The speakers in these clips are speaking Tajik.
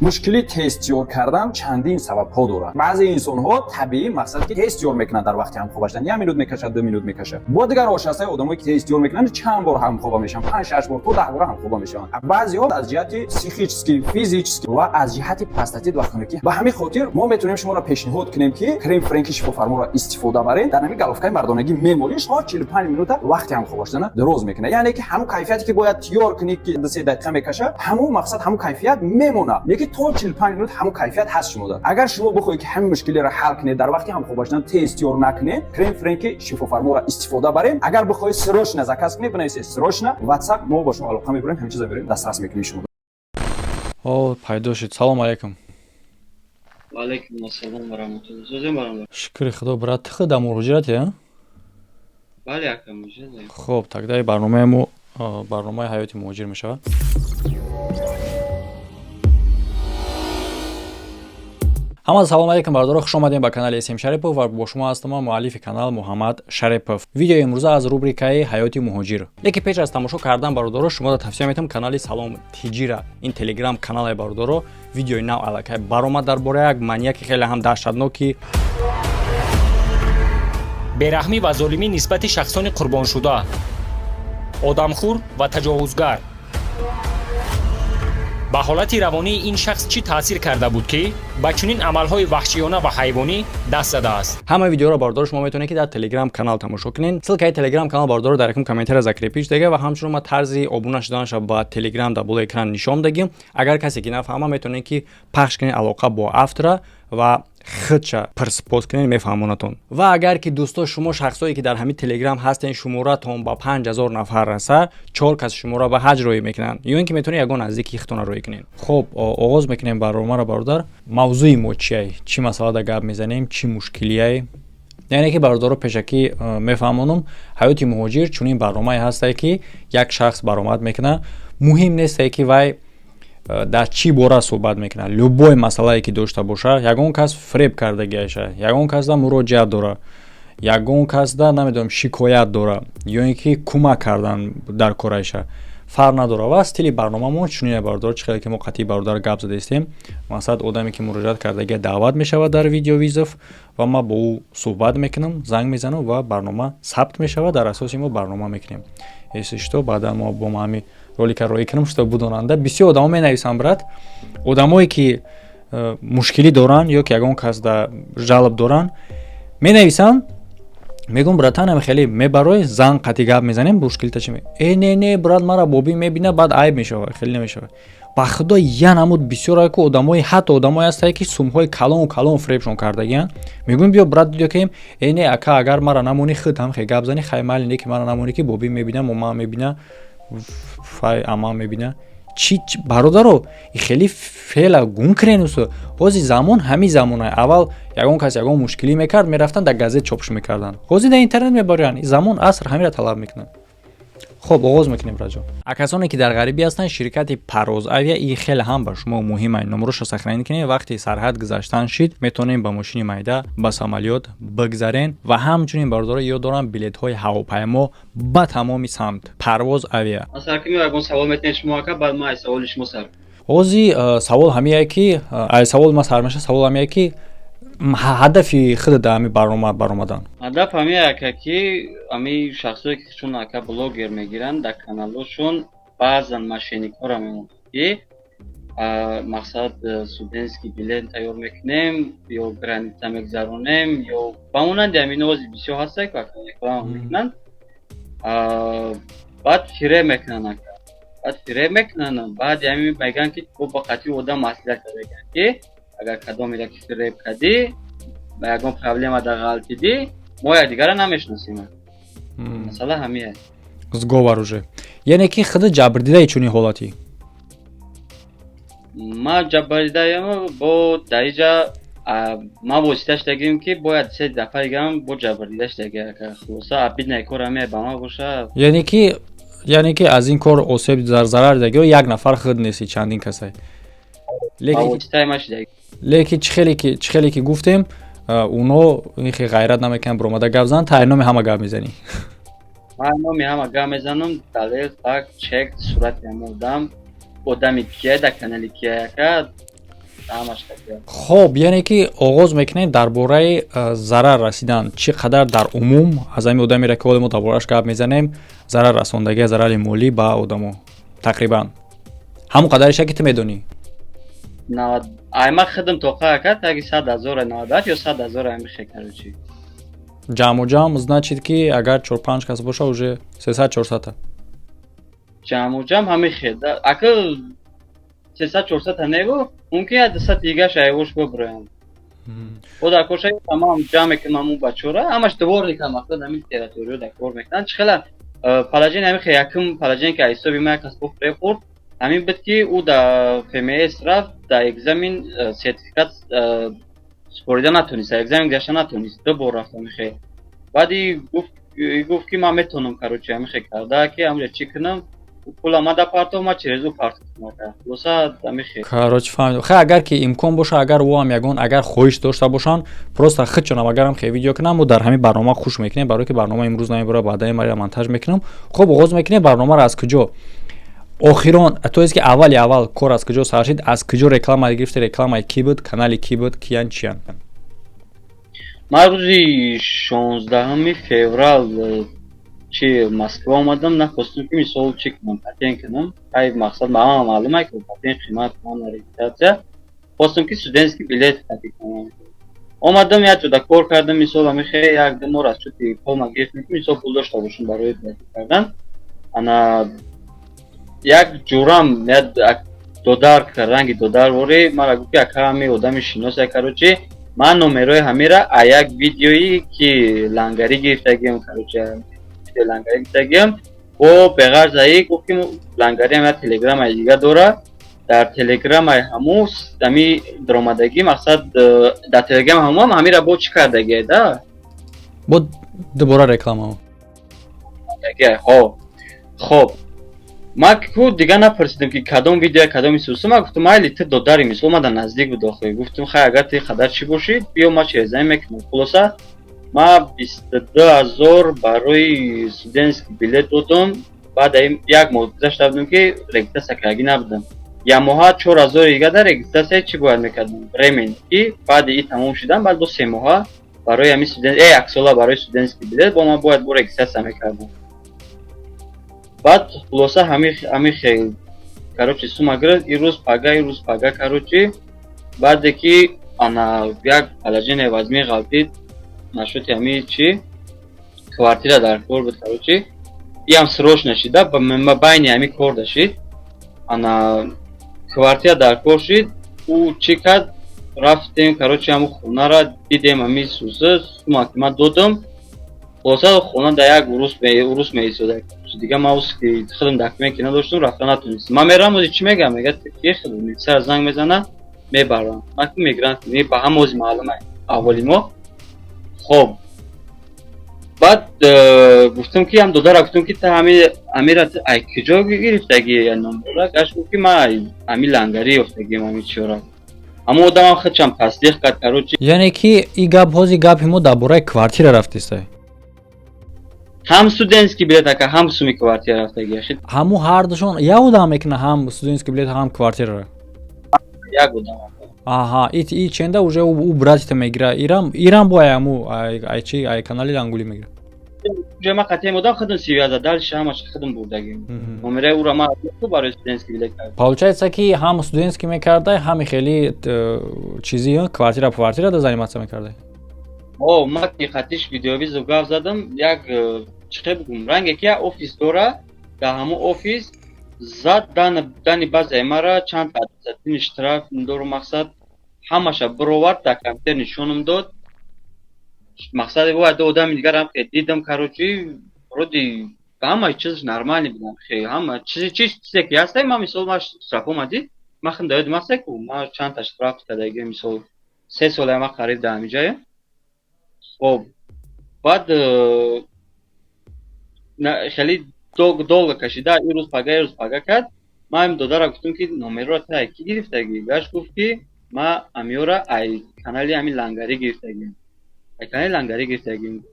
Мушкили тез тиёр кардан чандин сабабҳо дорад. Баъзе инсонҳо табиӣ, мақсад, ки тез тиёр мекунанд, дар вақти ҳамхоба шудан як минут мекашад, 2 минут мекашад. Бо дигар ошхасаи одамое, ки тез тиёр мекунанд, чанд бор ҳамхоба мешаванд, панҷ, шаш бор то 10 бора ҳамхоба мешаванд. Баъзеҳо аз ҷиҳати психически, физически ва аз ҷиҳати простатит ва хунукӣ. Ба ҳамин хотир мо метавонем шуморо пешниҳод кунем, ки крем Френки шифофарморо истифода баред. Дар ҳамин головкаи мардонагӣ мемолиш, то 45 минута вақти ҳамхоба шудана дароз мекунад. Яъне ки ҳамун кайфияте, ки бояд тиёр кунӣ, ки 2-3 дақиқа мекашад, ҳамун мақсад, ҳамун кайфият мемонад, лекин то 45 минут ҳамун кайфият ҳаст шумода. Агар шумо бихоҳед, ки ҳамин мушкилиро ҳал кунед, дар вақти ҳамхоба шудан тез тиёр накунед, крем Френки шифофарморо истифода баред. Агар бихоҳед срочно заказ кунед, бинависед «срочно» WhatsApp, мо бо шумо алоқа мебарем, ҳамин чиза берем, дастрас мекунем шумо. О, пайдо шуд. Салом алейкум. Ваалайкум ассалом ва раҳматуллоҳ. Созем, бародар? Шукри Худо, брат. Ту худ дар муҳоҷирате, а? Бале, ака, муҳоҷират. Хуб, тогда барномаи мо барномаи ҳаёти муҳоҷир мешавад. Ҳама салом алейкум, бародаро, хуш омадем ба канали СМ Шарипов ва бо шумо ҳастам ман, муаллифи канал Муҳаммад Шарипов. Видеои имрӯза аз рубрикаи ҳаёти муҳоҷир. Лекин пеш аз тамошо кардан, бародаро, шуморо тавсия метавам канали Салом Тиҷира, ин телеграм канале, бародаро, видеои нав аллакай баромад дар бораи як маньяки хеле ҳам даҳшатноки. Бераҳмӣ ва золимӣ нисбати шахсони қурбоншуда, одамхӯр ва таҷовузгар. Ба ҳолати равонии ин шахс чӣ таъсир карда буд, ки ба чунин амалҳои ваҳшиёна ва ҳайвонӣ даст задааст? Ҳама видеоро, бародаро, шумо метавонед, ки дар телеграм канал тамошо кунед. Ссылкаи телеграм канал, бародаро, дар якум комментария закрепить шудага ва ҳамчунин ма тарзи обуна шуданаша ба телеграм дар болои экран нишон дагим. Агар касе ки нафаҳма, метавонед, ки пахш кунед алоқа бо автора ва худша пурсупос кунед, мефаҳмонатон. Ва агар ки, дӯсто, шумо шахсое, ки дар ҳамин телеграм ҳастен, шуморатон ба 5000 нафар раса, чор кас шуморо ба ҳаҷ роҳӣ мекунанд ё ин ки метавонед ягон наздики худтона роҳӣ кунед. Хуб, оғоз мекунем барномаро. Бародар, мавзӯи мо чиай? Чӣ масъалада гап мезанем? Чӣ мушкилияй? Яъне ки, бародаро, пешакӣ мефаҳмонам, ҳаёти муҳоҷир чунин барномае ҳастае, ки як шахс баромад мекунад, муҳим нестае, ки вай дар чӣ бора суҳбат мекунад, любой масъалае ки дошта боша, ягон кас фиреб кардагиаша, ягон касда муроҷиат дора, ягон касда, намедонам, шикоят дора ё ин ки кӯмак кардан дар корайша, фарқ надора. Ва стили барномамо чунин, бародар, чӣ хеле ки мо қатъи бародар гап задаистем, масалан, одаме, ки муроҷиат кардагия, даъват мешавад дар видеовызов ва ман бо ӯ суҳбат мекунам, занг мезанам ва барнома сабт мешавад, дар асоси мо барнома мекунем. Если что, баъдан мо бо ҳами ролика роӣ кунам, что будонанда. Бисёр одамо менависанд, брат, одамое ки мушкилӣ доранд ё ки ягон кас да жалоб доранд, менависанд. Мегӯм: «Братан, ам хеле мебарой, зан қатъи гап мезанем, мушкилита чи?» «Э, не, не, брат, мара бобӣ мебина, баъд айб мешавад, хеле намешавад». Ба худо, я намуд бисёр ку одамои, ҳатто одамое ҳастае, ки сумҳои калону калон фиребшон кардагиянд. Мегӯем: «Биё, брат, дидо кем». «Э, не, ака, агар мара намонӣ, худ ҳам хе гап зани, хай, майли, не ки мара намонӣ, ки бобӣ мебина, момаа мебина, фай ама мебина». Чи, бародаро, хеле феъла гум кунен усу. Ҳози замон ҳамин замона. Аввал ягон кас ягон мушкилӣ мекард, мерафтанд, дар газет чопш мекарданд, ҳозир дар интернет мебаранд. Замон, аср ҳамира талаб мекунад. Хуб, оғоз мекунем, раҷо. А касоне, ки дар ғарибӣ ҳастанд, ширкати Пароз Авиа и хеле ҳам ба шумо муҳим ай. Номерошо сохранить кунед. Вақти сарҳад гузаштан шид, метавонем ба мошини майда, ба самолёт бигзарен. Ва ҳамчунин, бародаро, ёд дорам, билетҳои ҳавопаймо ба тамоми самт Парвоз Авиа. Ҳози савол ҳамие, ки ай савол ма сар меша. Савол ҳамие, ки ҳадафи худат дар ҳамин барнома баромадан? Ҳадаф ҳамин, ака, ки ҳамин шахсое, ки чун, ака, блогер мегиранд, дар каналҳошон баъзан мошенникҳоро мемонанд, ки мақсад студентский билет тайёр мекунем ё граница мегзаронем ё ба монанди ҳамин ози бисёр ҳастае, ки реклама мекунанд, баъд фиреб мекунанд, ака, баъд фиреб мекунанд. Баъди ҳамин мегӯянд, ки бо қатъи одам маслиҳат кардагианд, ки агар кадомеро ки фиреб кардӣ, ба ягон проблема дар ғалтидӣ, мо якдигарро намешиносем. Масъала ҳамин аст. Сговор уже, яъне ки худ ҷабрдидаи чунин ҳолатӣ? Ман ҷабрдидаям. Бо даиҷа ман восита шудагим, ки бояд се дафъа дигам бо ҷабрдида шудаги. Хулоса, обидный кор ҳамин ба ман боша. Яъне ки аз ин кор осеб, зарар дидаги як нафар худ нести, чандин касай. Воситаи ман шудаги. Лекин чӣ хеле ки гуфтем, уно ихе ғайрат намекунанд биромада гап зананд, тай номи ҳама гап мезанӣ. Ман номи ҳама гап мезанам, далел, факт, чек, сурати ҳама одам, одами кия, дар канали кия, ака. Ҳамаш катия. Хоб, яъне ки оғоз мекунем дар бораи зарар расидан, чӣ қадар дар умум аз ҳамин одамеро, ки ҳоле мо дар борааш гап мезанем, зарар расондагӣ, зарари молӣ ба одамо тақрибан ҳамон қадареша, ки ту медонӣ. Ай ма хидм тоқа, ака, таги 100 000, 98 ё 100 000 ами, короче. Ҷамъу ҷамъ, значит, ки агар чор панҷ кас боша, уже сесад чорсадта. Ҷамъу ҷамъ ҳами хел, ака, сесад чорсадта неву, мумкин як дусад дигаш айвош бибироям. Бо дар коша тамом ҷамъ мекунам, ҳамун бачора ҳамаш дворникам, мақсад, ҳамин территориё дар кор мекунанд. Чӣ хела положение ҳами хел, якум положение, ки аз ҳисоби ма як кас фиреб хӯрд, ҳамин буд, ки ӯ дар ФМС рафт, дар экзамен сертификат супорида натонист, экзамен гузашта натонист, ду бор рафт ҳами хел. Баъди гуфт, ки ман метавонам, короче, ҳами хел карда, ки ҳамҷа чӣ кунам, пула ма да партов, ма через ӯ партофтам, хулоса, ҳами хел. Короче, фаҳмидам. Хай, агар ки имкон боша, агар ӯ ҳам ягон агар хоҳиш дошта бошанд, просто худшонам агарам хе видео кунам, мо дар ҳамин барнома хуш мекунем, барое ки барнома имрӯз намебора, баъдаи маро монтаж мекунам. Хуб, оғоз мекунем барномаро аз куҷо? Охирон, то есть ки аввали аввал кор аз куҷо сар шид, аз куҷо реклама гирифти, рекламаи кӣ буд, канали кӣ буд, киян, чиян? Ман рӯзи 16-уми феврал чи Москва омадам. Нахостам, ки мисол чӣ кунам, патент кунам. Ай мақсад ба ҳама маълум, ки патент қимат, регистрация. Хостам, ки студентский билет қатӣ кунам. Омадам, як ҷода кор кардам, мисол, ами хе як ду моҳ расчёти полма гирифтам, ки мисол пул дошта бошам барои платить кардан. Ана як ҷурам, як додар, ранги додар вори мара гуфт, ки ака, ҳами одами шиноса. Короче, ман номерои ҳамира а як видеои ки лангарӣ гирифтагиам, короче, лангарӣ гирифтагиам. Бо беғарзаи гуфт, ки лангариам як телеграмаи дига дора, дар телеграмаи ҳаму ами даромадагӣ, мақсад, дар телеграм ҳамуам ҳамира бо чӣ кардагие да. Бо дубора реклама. Ҳо, хоб, ман ку дига напурсидам, ки кадом видео, кадоми сусу. Ман гуфтам: майли, ту додари, мисол, ман дар наздик буд охи. Гуфтам: хай, агар ти қадар чӣ бошӣ, биё, ма чезаи мекунам. Хулоса, ма 22 000 барои студентский билет додам. Баъд як моҳ гузашта будам, ки регистрация кардагӣ набудам. Як моҳа 4000 дига дар регистрация чӣ бояд мекардам, временно, ки баъди и тамом шудан, баъд бо 3 моҳа барои ҳамин студент, яксола барои студентский билет бо ман бояд бо регистрация мекардам. Баъд хулоса, ҳами хел, короче, сума гирифт, ирӯз пага, ирӯз пага, короче. Баъде ки ана як положение вазмин ғалтид нашуд, ҳами чи квартира дар кор буд, короче, иам срочно шида, байни ҳами кор дашид, ана квартира дар кор шид. Ӯ чӣ кард? Рафтем, короче, ҳамун хонара дидем, ҳами суса сума ки ман додам. Хулоса, хона дар як урус меистода. Дига ма ки худам документ ки надоштам, рафта натонистам. Ман мерам, ози чӣ мегам? Мега, ки худ милисара занг мезана, мебарам. Ман ки мигрант ба ҳама ози маълума аҳволи мо. Хоб, баъд гуфтам, ки ҳам додара гуфтам, ки та ҳамира ай куҷо гирифтаги номбора? Гаш гуфт, ки ман ҳами лангарӣ ёфтагиам ҳами чиёра. Ҳамон одамам худшам тасдиқ кард, короче. Яъне ки и гап, ҳози гапи мо дар бораи квартира рафтиста? Ҳам студентский билет, ака, ҳам суми квартира рафтаги. Ҳаму ҳардушон як одам мекуна, ҳам студентский билет, ҳам квартирара? Як одам. Аҳа, и ченда уже ӯ братита мегира, ирам бо ай аму ай чи, ай канали лангулӣ мегира. Уже ма қатъиям одам худам связа, дальше ҳамаш худам бурдагим. Номераи ӯра ма барои студентский билет кард. Получается, ки ҳам студентский мекардай, ҳами хеле чизи квартира да заниматься мекардай. О, ма ки қатиш видеовызов гап задам, як чӣ бигум, ранге ки як офис дора, дар ҳамон офис зад дани базаи мара, чанд административный штраф дору, мақсад, ҳамаша бировард, дар компютер нишонам дод. Мақсади бояд одами дигарам ки дидам, короче, вроде ҳама чизаш нормальный будам, ҳама чизи чизе ки ҳастай. Ма мисол, ма штрафома дид, ма хим даёдим ҳастай ку ма чандта штраф кадаги, мисол, 3 сола ма қариб дар ҳамиҷая. Хоб, баъд хеле долго кашида, ирӯз пага, ирӯз пага кард. Ман ҳам додара гуфтам, ки номерро та ки гирифтагӣ? Гаш гуфт, ки ма амиёра ай канали ҳами лангарӣ гирифтагим, ай канали лангарӣ гирифтагим.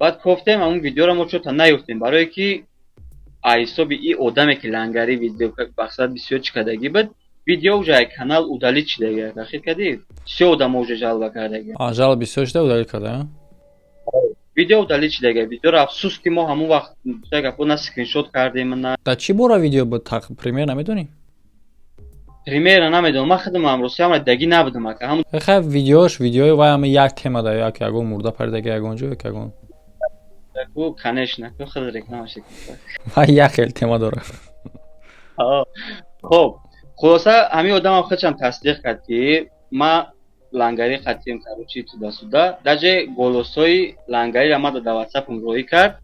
Баъд кофтем ҳамун видеоро, мо чота наёфтем, барое ки ай ҳисоби и одаме ки лангарӣ видео, мақсад, бисёр чӣ кардагӣ буд. Видео уже ай канал удалить шидаги, ака, хит кардӣ? Все одамо уже жалоба кардаги. А, жалоба бисёр шуда, удалить карда? Видео удалить шидаги. Видеоро, афсӯс, ки мо ҳамон вақт гапо на скриншот кардем, на Да чӣ бора видео буд, пример намедонӣ? Примера намедонам, ман худам амрӯзи ҳама дагӣ набудам, ака, ҳамун. Хай, видеош, видеои вай ҳама як тема да, як ягон мурда паридаги ягон ҷо, як ягон. Ку, конечно, ку худ реклама шид. Вай як хел тема дора. Хоб, хулоса, ҳамин одамам худшам тасдиқ кард, ки ма лангари қатием, короче, туда-сюда. Даже голосои лангариро ма да ватсапам роҳӣ кард.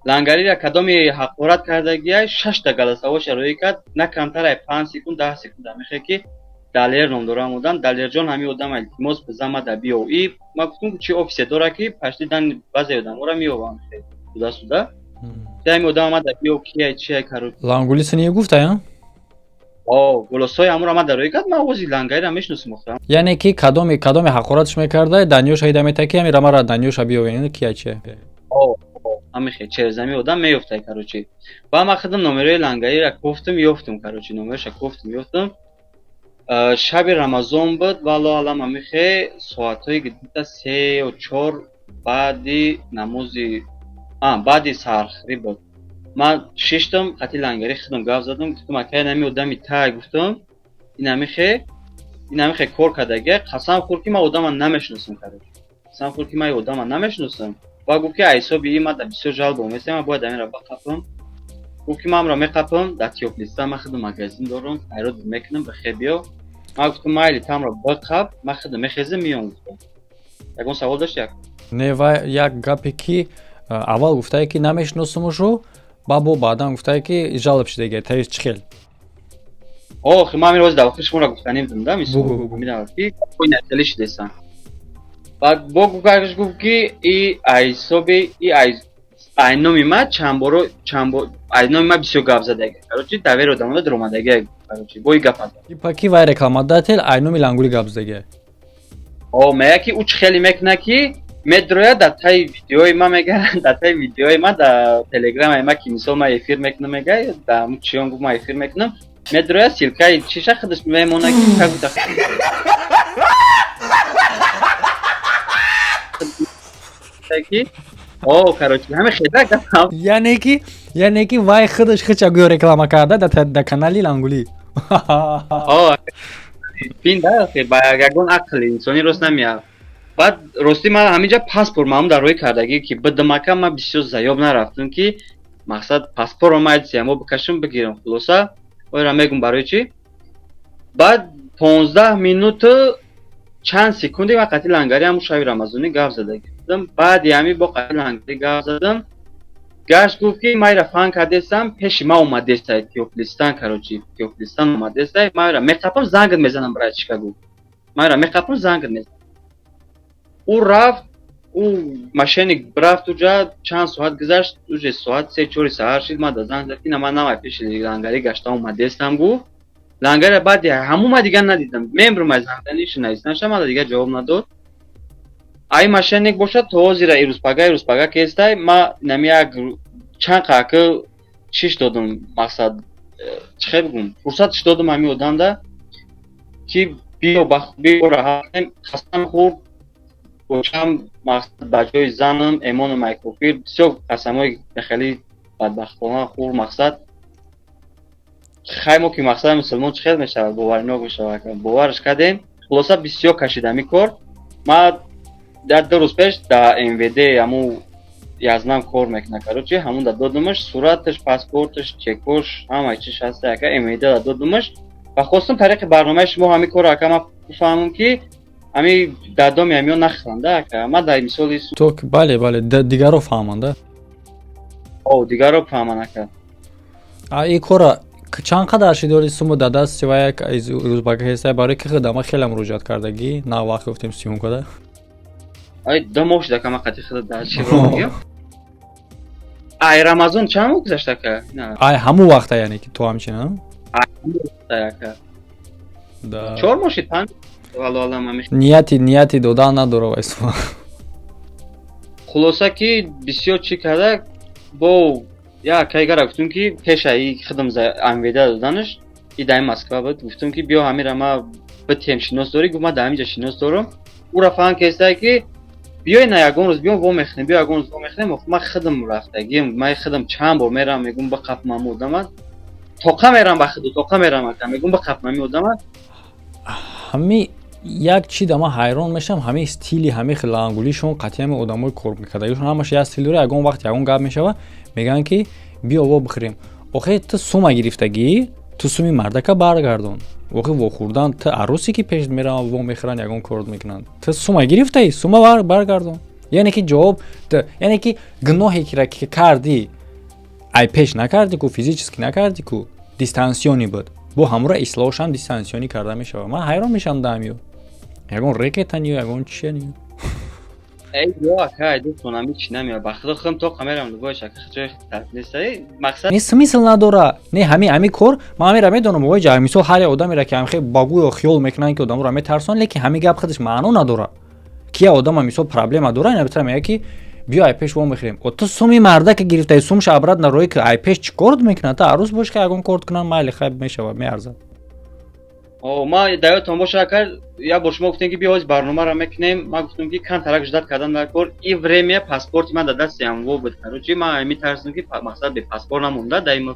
Лангариро кадоми ҳақорат кардагия, шашта голосовоша роҳӣ кард, на камтар ай 5 секунд, 10 секунд. Мехе ки Далер ном дорам одам, Далерҷон, ҳамин одам, илтимос, бизан ма да биё. И ма гуфтум, чи офисе дора, ки пашти дан баъзе одамора меёвам туда-сюда. Ҳамин одам ма да биё, кия, чия, короче. Лангули сини гуфта? О, голосҳои ҳамонро ма дароӣ кард. Ман овози лангариро мешиносам охир. Яъне ки кадоми ҳақоратш мекарда, данёша ида мета, ки ҳамира мара данёша биёвен, кия, чия. Ҳамихе через ҳами одам меёфтай, короче. Ба ман худам номерои лангариро кофтум, ёфтум, короче, номероша кофтум, ёфтум. Шаби Рамазон буд, валлоҳ алам, ҳамихе соатҳои где-то 3 ё 4 баъди намози, баъди саҳархӯрӣ буд. Ман шиштам, қати лангари худам гап задам, гуфтам: «Акай, нами одами тай, гуфтам, инамихе кор кардагия». Қасам хӯрд, ки ман одама намешиносам, короче, қасам хӯрд, ки ман одама намешиносам. Ва гуфт, ки ҳисоби ин ман бисёр жалоба оместам, ман бояд аминро бақапам. Гуфт, ки ман амро меқапам дар Тёплистан, ман худам магазин дорам, хайрот мекунам, бихе биё. Ман гуфтам: «Майли, тамро биқап, ман худам мехезам, миём», гуфтам. Ягон савол дошти, як? Не, ва як гапе, ки аввал гуфтае, ки намешиносумушу, ба бо баъдан гуфтае, ки жалоб шудага, таи чӣ хел? Охи, ман ҳамин рози дар охир шуморо гуфтанем будам да, мисол ки хеле шудесан. Баъд бо гуфташ, гуфт, ки и ҳисоби и ай номи ман чанд боро, чанд бор ай номи ман бисёр гап задага, короче, давери одамода дуромадага, короче, бо и гап зад. Типа ки вай рекламодатель ай номи лангули гап задага? О, мега, ки ӯ чӣ хеле мекуна, ки медрояд дар таи видеои ма, мега, дар таи видеои ма дар телеграмаи ма, ки мисол ман эфир мекунам, мега, дар чиён, гуфт, ман эфир мекунам, медрояд, ссылкаи чиша худаш мемона, ки как будто ки, о, короче, ҳами хеда гапам. Яъне ки вай худаш худша гӯё реклама карда дар канали лангулӣ. О, бин да, ба ягон ақли инсонӣ рост намеяд. Баъд, ростӣ, ман ҳаминҷа паспорт маҳам дар рӯи кардагӣ, ки бидимака, ман бисёр заёб нарафтам, ки мақсад паспортро ман сиямо бикашам, бигирам. Хулоса, оира мегум барои чӣ. Баъд 15 минуту чанд секунди ман қати лангари ҳамун шаби рамазонӣ гап зада гирифтам. Баъди ҳамин бо қати лангари гап задам, гашт, гуфт, ки майра фан кардестам, пеши ман омадестай Тёплистан, короче, Тёплистан омадестай, майра меқапам, зангат мезанам, братишка, гуфт, майра меқапам, зангат мезанам. Ӯ рафт, ӯ мошенник рафт. Уҷа чанд соат гузашт, уже соат 3-4 саҳар шид, ман да занг зад, ки на, ман намай пеши лангари гашта омадестам, гуфт. Лангари баъди ҳамун ман дигар надидам, мембрум аз занг навистанаша, ман дигар ҷавоб надод. Ай мошенник бошад, то ҳозира ирӯзпага, ирӯзпага кестай. Ма нами як чанд қака чиш додум, мақсад, чӣ хел бигум, фурсатш додум ҳамин одамда, ки биё, биё, раҳатем. Қасам хӯрд, бошам, мақсад, ба ҷои занам эмону майкофир, бисёр қасамҳои хеле бадбахтона хӯр. Мақсад, хай, мо ки мақсад мусулмон, чӣ хел мешавад, боваринок мешавад, бовараш кардем. Хулоса, бисёр кашид ҳамин кор. Ма дар 2 рӯз пеш дар МВД, ҳамун язнам кор мекунад, короче, ҳамун да додумаш сураташ, паспорташ, чекош, ҳамаи чиш ҳаста, ака, МВД да додумаш ва хостум тариқи барномаи шумо ҳамин корро, ака, ман бифаҳмам, ки ҳами дар доми ҳамиё нахӯранда, ака. Ман дар мисоли То бале, дигарро фаҳманда. О, дигарро фаҳманд, ака. А ин кора чанд қадар шидори суму дар дасти ва як рӯзбака ҳестай, барои ки хидама хеле муроҷиат кардагӣ, на вақт гуфтем съёмкада? Ай, 2 моҳ шуда, ака, ман қати худа дар чи мегӯям. Ай Рамазон чанд моҳ гузашт, ака? Ай ҳамун вақта, яъне ки то ҳамчунин? Ака, 4 моҳ шид, 5, валлоҳ алам. Нияти додан надора вайсо. Хулоса, ки бисёр чӣ карда, бо як кайгара гуфтум, ки пеша и хидм МВД доданаш. И дар Москва буд. Гуфтам, ки биё, ҳамира ма битем, шинос дорӣ? Гуфт, ман дар ҳаминҷа шинос дорам. Ӯра фаҳм кестай, ки биёй, на, ягон рӯз биём, вомехӯрем, биё, ягон рӯз вомехӯрем. Ман худам рафтагим, ман худам чанд бор мерам, мегум, биқаф маму одама, тоқа мерам, ба худу тоқа мерам, ака, мегум, биқаф мами одама. Ҳами як чи да ман ҳайрон мешавам: ҳамаи стили, ҳамаи лангулишон, қатъи ҳами одамои кор мекардагишон, ҳамаш як стил дора. Ягон вақт ягон гап мешава, мегӯянд, ки биё, во бихӯрем. Охе, ту сума гирифтагӣ, ту суми мардака баргардон. Охе, вохӯрдан, ту арӯсе ки пеш мераванд, во мехӯранд, ягон кор мекунанд. Ту сума гирифтаӣ, сума баргардон. Яъне ки ҷавоб, яъне ки гуноҳе ки кардӣ, ай пеш накардӣ ку, физически накардӣ ку, дистанционный буд. Бо ҳамура ислоҳшам дистанционный карда мешавад. Ман ҳайрон мешавам, даамиё ягон рекетаниё, ягон чияниё. Эй, ё ака, дӯстон, ами чи намея, ба худо, худам тоқа мерам, любоиш, ака, ҷои нестай мақсад. Не, смысл надора, не, ҳами кор ман ҳамира медонам. Ой ҷа, мисол, ҳар як одамеро, ки ҳамхе ба гӯё хиёл мекунанд, ки одаморо метарсон, лекин ҳами гап худаш маъно надора, ки як одама, мисол, проблема дора, ина битара мега, ки биё, ай пеш во мехӯрем. О, ту суми мардака гирифтаи, сумша обратно роӣ, ки ай пеш чӣ корт мекунад? Ту арӯс бош, ки ягон корт кунанд, майли, хай, мешавад, меарзад. Ма даётон боша, ака, як бор шумо гуфтем, ки биё, ҳози барномаро мекунем. Ман гуфтам, ки камтарак ждать кардан дар кор. И время паспорти ман дар дасти ҳамво буд. Короче, ман метарсидам, ки мақсад бепаспорт намонда дар ин.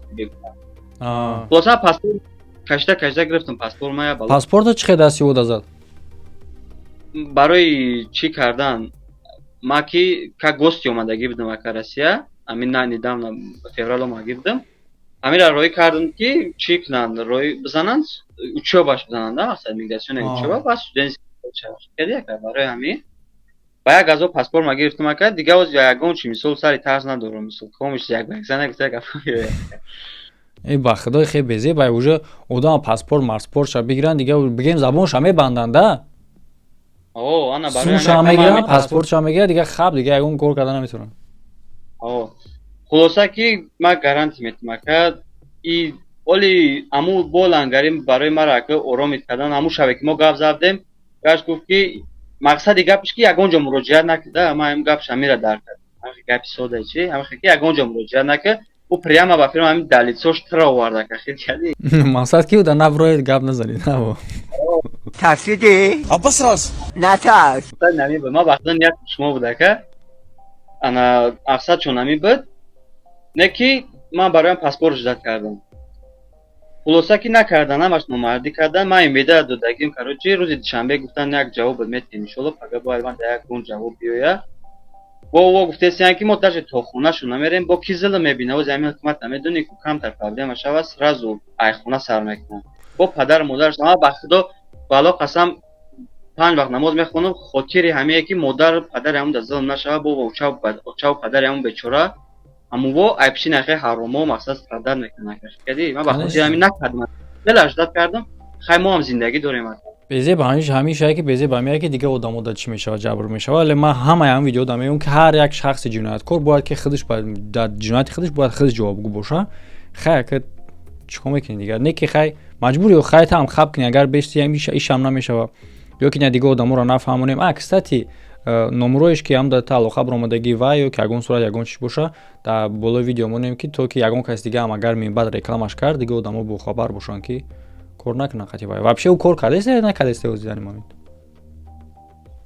Хулоса, паспорт кашида кашида гирифтам, паспорт ма. Паспорто чӣ хел дасти ӯ дазад? Барои чӣ кардан? Ма ки как гости омадагӣ будам, ака, Россия, амин на, недавно, феврал омадагӣ будам. Ҳамира роӣ кардам, ки чӣ кунанд, роӣ бизананд, учёбаш бизананд, мақсад миграционный учёба ва студент. Барои ҳамин ба як азо паспорт ма гирифтам, ака. Дига оз ягон чи, мисол, сари тарс надорам, мисол, комиш як ба як зана гуфта гап. Э, ба худои, хе безе бай, уже одама паспорт марспортша бигиранд, дига бигем, забонша мебанданд да. Сумша мегиранд, паспортша мегиранд, дига хаб, дига ягон кор карда наметавонанд. Хулоса, ки ман гарантия метам, ака, и оли аму болангарим барои мара, ака, оромид кардан. Аму шабе ки мо гап задем, гаш гуфт, ки мақсади гапш, ки ягон ҷо муроҷиат накарда. Ман ҳам гапш ҳамира дарк кардам, гапи сода чи ҳамихе, ки ягон ҷо муроҷиат накард. Ӯ прямо ба фирма ҳамин далицош тира овард, ака, хел кади. Мақсад ки да наброед, гап назанед, наво. Тарсидӣ? Абасрас. Натарс. Нами буд, ман вақта ният шумо буд, ака, ана мақсад чун ҳамин буд, не ки ман бароям паспорт ждать кардам. Хулоса, ки накардан, ҳамаш номардӣ кардан. Ман имеда додагим. Короче, рӯзи душанбе гуфтан, як ҷавоб метиҳем, иншолло, пага бояд ман дар як гун ҷавоб биёя. Бо гуфтесиян, ки мо даже то хонашу намерем, бо ки зилм мебина. Ози ҳамин ҳукумат намедонӣ ку, камтар проблема шава, сразу айхона сар мекунанд бо падару модараш. Ама ба худо, бало қасам, панҷ вақт намоз мехонам, хотири ҳамие ки модару падари ҳамун дар зилм нашава, бо очаву падари ҳамун бечора ҳамуво айпши нахе ҳаромо, мақсад, страдать мекунанд. Кади ман ба хотири ҳамин накардам, дела ждать кардам. Хай, мо ҳам зиндагӣ дорем. Безеб ҳамишае, ки безеб ҳамие, ки дигар одамо да чӣ мешавад, ҷабр мешавад. Вале ман ҳамаи ҳам видео да мегӯям, ки ҳар як шахси ҷинояткор бояд ки худаш дар ҷинояти худаш бояд худаш ҷавобгӯ боша. Хай, ака, чӣ кор мекунӣ дигар? Не ки хай, маҷбури, хай, таам хаб кунӣ, агар бешти ишам намешава, ё ки на, дигар одаморо нафаҳмонем. А, кстати, номероеш ки ҳам дар тааллуқа баромадагӣ ва ё ки ягон сурат, ягон чиз боша, дар болои видео монем, ки то ки ягон кас дига ҳам агар минбаъд рекламаш кард, дига одамо бохабар бошанд, ки кор накунанд қатъи вай. Вообще ӯ кор кардааст ё накардааст ози дар ин момент?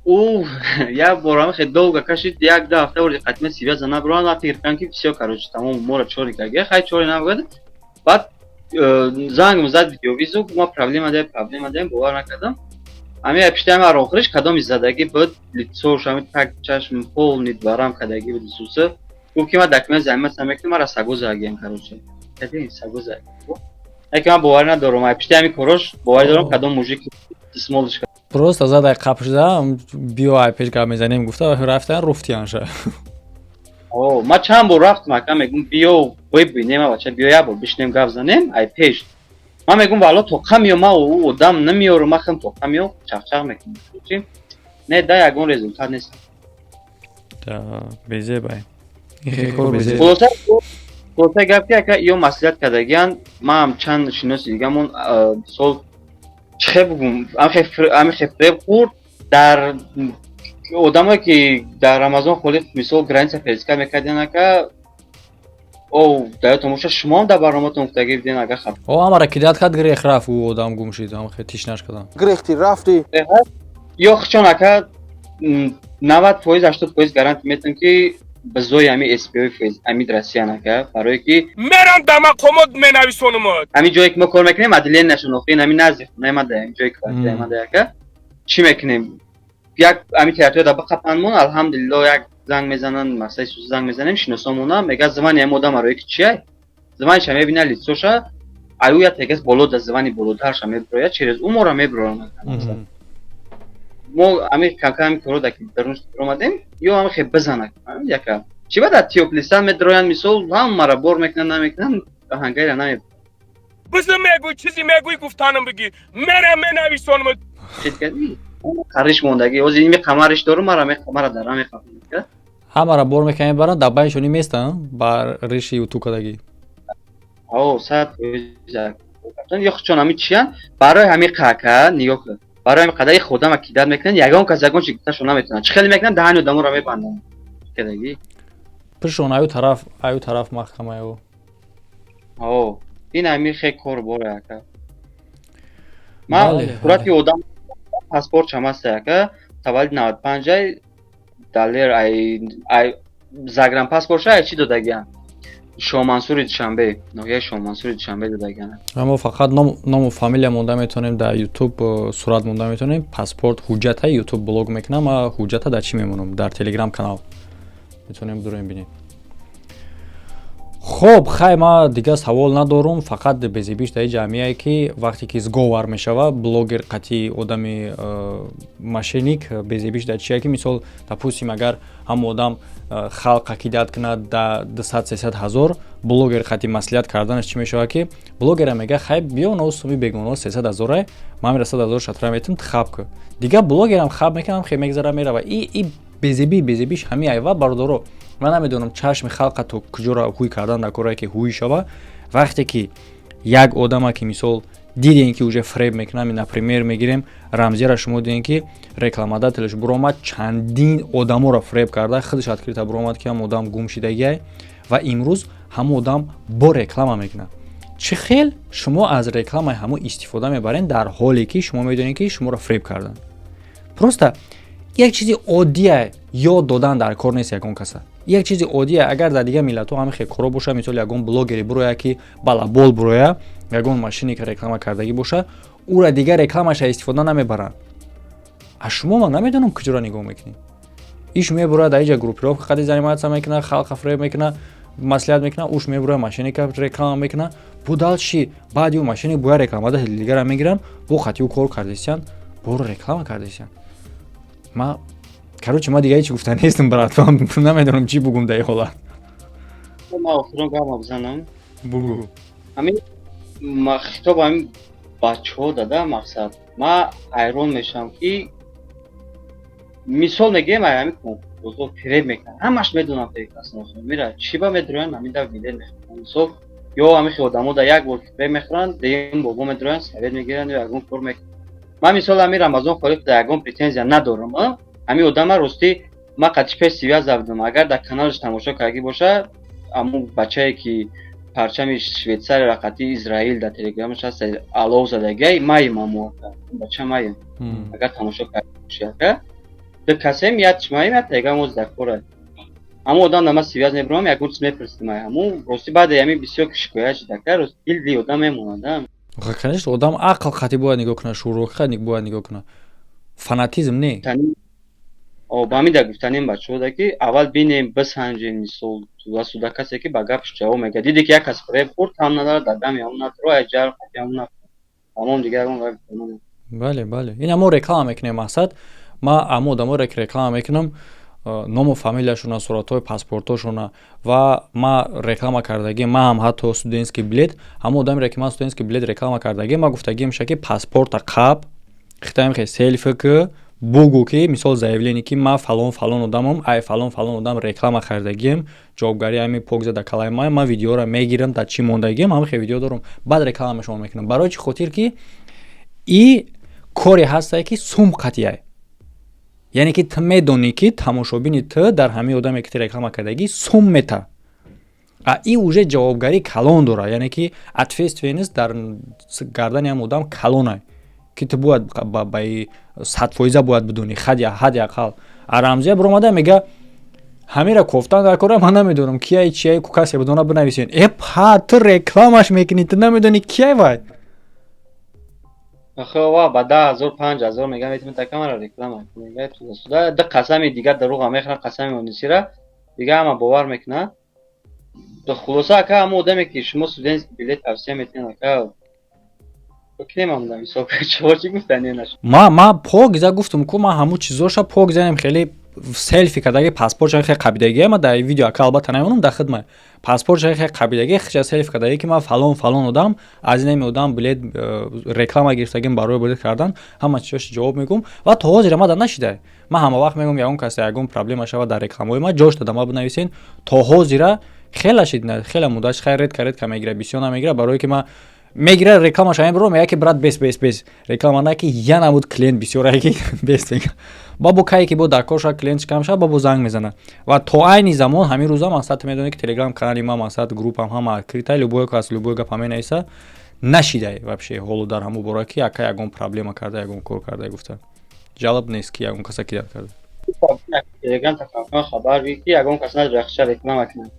Ӯ як бор ҳам хеле долго кашид, як ду ҳафта бори қатъи связа набурам. Ман фикр кардам, ки всё, короче, тамом, моро чори кард, хай, чори набуд. Баъд занг зад, видеовызов: ма проблема дорем, проблема дорем. Бовар накардам. Ҳамин пиштаи ман охириш кадоми задагӣ буд, лицош ҳамин так чашм полный барам кардагӣ буд. Исуса гуфт, ки ман документ заниматься мекунам, мара саго задагиам. Короче, саго задагӣ. Яке ман боварӣ надорам, ай пишти ҳамин корош боварӣ дорам, кадом мужик дисмолш. Просто задай қапшда, биё, ай пеш гап мезанем, гуфта рафтан, руфтиянша. О, ман чанд бор рафтам, ака, мегум, биё, бибинем, бача, биё, як бор бишинем, гап занем ай пеш. Ман мегум, валло, тоқа миё, ман ӯ одам намеёрам, ман хелм тоқа миё, чақчақ мекунам. Не, да, ягон результат нест. Безебай. Хулоса гап, ки ака, ё маслиҳат кардагиян. Ман чанд шиноси дигамон, мисол, чихе бугум, амихе фиреб хӯрд дар одамое, ки дар Рамазон холиқ, мисол, граница пересекать мекардиан, ака. О, даё тамоша, шумоам дар барноматон гуфтагӣ буден, агар хаб. О, ҳамара кидать кард, грех рафт, ӯ одам гум шид, ҳам хе тишнаш кардам. Грехти рафти. Ё хчон, ака, 90%, 80% гарантия метавон, ки бизои ҳами СПО фез амид Россиян, ака, барое ки Мерам да мақомот, менависонумот. Ҳамин ҷое ки мо кор мекунем, отделение нашон, ҳамин назди хонаи ма да, ҳамин ҷои квартираи ма да, ака, чӣ мекунем? Як ҳамин территория да биқапанмон, алҳамдулилло, як занг мезананд, масъалаи сус занг мезанем, шиносомона мега, звани ҳам одам арои ки чиай, званиша мебина, лицоша, аю я тегас боло да, звани болотарша мебирояд, через ӯ мора мебироянд. Мо ҳамин камкам ҳамин коро да ки дарун омадем, ё ҳамин хе бизанак яка чӣ ба дар тиёплисан медроянд, мисол, ҳамара бор мекунанд, намекунанд, ҳангайра наме. Биза мегӯй, чизе мегӯй, гуфтанам бигӣ, мерам, менависонумот. Қариш мондагӣ ҳозир ими қамариш дорум, мара мара дара меқапам. Ҳамара бор мекунанд, мебаранд, дар байншон местанд ба риши уту кардагӣ. О, 100%. Ё чон ҳамин чиян, барои ҳамин қака нигоҳ кун, барои ҳамин қадари худама кидать мекунанд, ягон кас ягон чи гуфташон наметавонанд. Чӣ хеле мекунанд, даҳани одаморо мебанданд кардагӣ. Пишон аю тараф, аю тараф маҳкамаю. О, ин ҳамин хе кор боре, ака. Ман сурати одам, паспортшам ҳаста, ака, таваллуд 95-ай, далер ай ай загранпаспортша ай чӣ додагиам, Шоҳмансури Душанбе, ноҳияи Шоҳмансури Душанбе додагиам. Мо фақат ному фамилия монда метавонем дар Ютуб, сурат монда метавонем. Паспорт, ҳуҷҷата Ютуб блок мекунам. Ма ҳуҷҷата дар чӣ мемонам? Дар Телеграм канал метавонем дуроем, бинем. Хоб, хай, ма дигар савол надорум. Фақат безебиш дар ҷамъие ки вақте ки сговор мешава блогер қатъи одами мошенник, безебиш дар чие ки, мисол, допустим, агар ҳам одам халқа кидать кунад да 200-300 ҳазор, блогер қатъи маслиҳат карданаш чӣ мешавад, ки блогера мега: «Хай, биё, но суми бегуно 300 ҳазорай, ман мера 100 ҳазор шатра метум, ту хаб кун». Дигар блогерам хаб мекунам, хе мегзара, мерава. И безебӣ, безебиш ҳами айва. Бародаро, ман намедонам, чашми халқа то куҷоро ҳуй кардан дар корае ки ҳуй шава. Вақте ки як одама ки, мисол, дидем, ки уже фреб мекунам, например, мегирем Рамзияра, шумо дидем, ки рекламодателш буромад, чандин одаморо фреб карда, худаш открыто буромад, ки ҳам одам гум шидагиай, ва имрӯз ҳамон одам бо реклама мекунад. Чӣ хел шумо аз рекламаи ҳамо истифода мебаред, дар ҳоле ки шумо медонед, ки шуморо фреб карданд? Просто як чизи оддия ёд додан дар кор нест ягон каса. Як чизи оддия, агар дар дигар миллатҳо ҳамин хел коро боша, мисол, ягон блогере буроя, ки балабол буроя, ягон машине ки реклама кардагӣ боша, ӯра дигар рекламаша истифода намебаранд. А шумо ман намедонам, куҷоро нигоҳ мекунед. Иш мебурояд, дар иҷа группировка қади заниматься мекунад, халқа фреб мекунад, маслиҳат мекунад, уш мебурояд, мошенника реклама мекунад. Бо дальше баъди ӯ мошенник бояд рекламодатели дигара мегиранд, бо хати ӯ кор кардесиянд, боро реклама кардесиянд. Ма, короче, ма дига ҳеч гуфта нестам, брат, намедонам, чӣ бугум дар ин ҳолат. Ма охирон гапа бизанам. Бугу. Ҳамин хитоб ҳамин бачаҳо дада, мақсад, ма ҳайрон мешавам, ки мисол мегирем, ай ҳамин конкурсҳо фиреб мекунанд, ҳамаш медонам прекрасно, мира чӣ ба медроянд, ҳамин да билет мехӯранд, мисол, ё ҳамин хел одамо да як бор фиреб мехӯранд, дуюм бор бо медроянд, совет мегиранд ё ягон кор мекунанд. Ман, мисол, ҳамин Рамазон Холиқ да ягон претензия надорам. Ҳамин одама, ростӣ, ман қатиш пеш связь будам. Агар дар каналаш тамошо кардагӣ боша, ҳамун бачае ки парчами Швейтсария рақати Израил дар Телеграмаш ҳаст, алов задагиай, маем, аму бача маем. Агар тамошо карда боши, ака, ду касем, як маем, як телеграм оз дар кора. Ҳамун одам да ман связь мебурам, ягон чиз мепурсидим. Ҳамун, ростӣ, баъде ҳамин бисёр ки шикоят шид, ака, рост, дилди одам мемонад. Конечно, одам ақл қатӣ бояд нигоҳ кунад, шуурроки қатӣ бояд нигоҳ кунад, фанатизм не. Ба ҳамин да гуфтанем бачаҳода, ки аввал бинем, бисанҷем, мисол, суда касе ки ба гапш ҷавоб мегӯяд. Диде ки як кас фиреб хӯрд, кам надорад, дар дами ҳамон натро, ҷар ҳамон тамом, дигар ягон. Бале, ина мо реклама мекунем. Мақсад, ма ҳамо одаморе ки реклама мекунам, ному фамилияшона, суратҳои паспортошона ва ма реклама кардагӣ, ма ҳам ҳатто студентский билет, ҳамо одамере ки ман студентский билет реклама кардагӣ, ма гуфтагиам ша, ки паспорта қаб хитаем, хе селфи ки бугӯ, ки, мисол, заявление, ки ма фалон фалон одамам, ай фалон фалон одам реклама харидагием, ҷавобгарии ҳами пок зада калаи ман, ман видеоро мегирам, дар чӣ мондагием, ҳама хе видео дорам, баъд реклама шумо мекунам. Барои чӣ хотир ки и коре ҳастае, ки сум қатъияй, яъне ки ту медонӣ, ки тамошобини ту дар ҳамин одаме, ки ту реклама кардагӣ, сум мета. А и уже ҷавобгарӣ калон дорад, яъне ки ответственность дар гардани ҳам одам калонай, ки ту бояд ба 100% бояд бидонӣ, ҳадди ақал. А Рамзия биромада мега, ҳамира кофтан дар кора, ман намедонам кияй, чияй, ку касе бидона, бинависен. Э, па, ту рекламаш мекунӣ, ту намедонӣ кияй вай? Охе, ва ба 10 000, 5000 мегам, метавонӣ та камера реклама кунӣ. Ду қасами дигар дурӯға мехӯран, қасами онисира дига ҳама бовар мекунад. Хулоса, ака, ҳама одаме ки шумо студентский билет тавсия метиҳед, ака, Ма покиза гуфтам ку, ма ҳамун чизоша пок занем, хеле селфи кардаги, паспортша хеле қабидагия. Ма дар видео, ака, албатта намемонам, дар хидма паспортша хеле қабидаги, хича селфи кардаги, ки ман фалон фалон одам, аз инами одам билет реклама гирифтагим барои билет кардан. Ҳама чизоша ҷавоб мегӯм ва то ҳозира ма дар нашида. Ман ҳама вақт мегӯм, ягон касе ягон проблема шава дар рекламаҳои ма, ҷош дада ма бинависен. То ҳозира хела шид, хела муддат, хайр, редко редко мегира, бисёр намегира, барое ки ма мегира рекламаша, мебро, мега ки брат, бес, бес, бес, реклама на, ки я намуд клиент бисёрае, ки бес мега. Бабо кае ки бо дар кор шава, клиент кам шава, бабо занг мезана. Ва то айни замон, ҳамин рӯза, мақсад, медонӣ ки телеграм канали ма, мақсад, группам ҳама открыта, любой кас любой гапа менависа. Нашидай вообще ҳоло дар ҳамун бора, ки ака ягон проблема карда, ягон кор карда, гуфта ҷалб нест, ки ягон каса кидат карда. Хабар ки ягон кас наҷахша реклама кунад.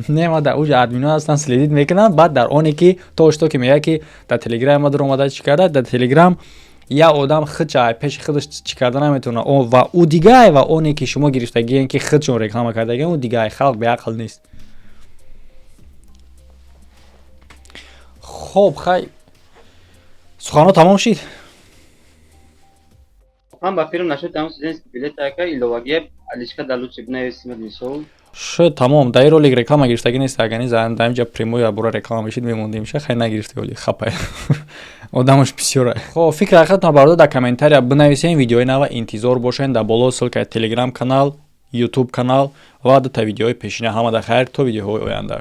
Не, ма дар уҷа админо ҳастан, следить мекунанд. Баъд дар оне ки то что ки мега, ки дар телеграм ма даромада чӣ карда, дар телеграм як одам худша пеши худаш чӣ карда наметавона. Ва ӯ дигай, ва оне ки шумо гирифтагиен, ки худшон реклама кардагиен, ӯ дигай. Халқ беақл нест. Хоб, хай, суханҳо тамом шид. Ман ба филм нашуд, тамом, студентский билет, ака, иловагия алишка да лучше бинависимад, мисол. Шуд, тамом. Дар ин ролик реклама гирифтагӣ нест. Агани дар инҷа прямой бура реклама мешид, мемондем ша. Хай, нагирифти, оли хапай, одамаш бисёра. Хоб, фикр ҳақиқатон, бародар, дар комментария бинависем. Видеои нава интизор бошен. Дар боло ссылкаи телеграм канал, ютуб канал ва дута видеои пешина. Ҳама да хайр, то видеоҳои оянда.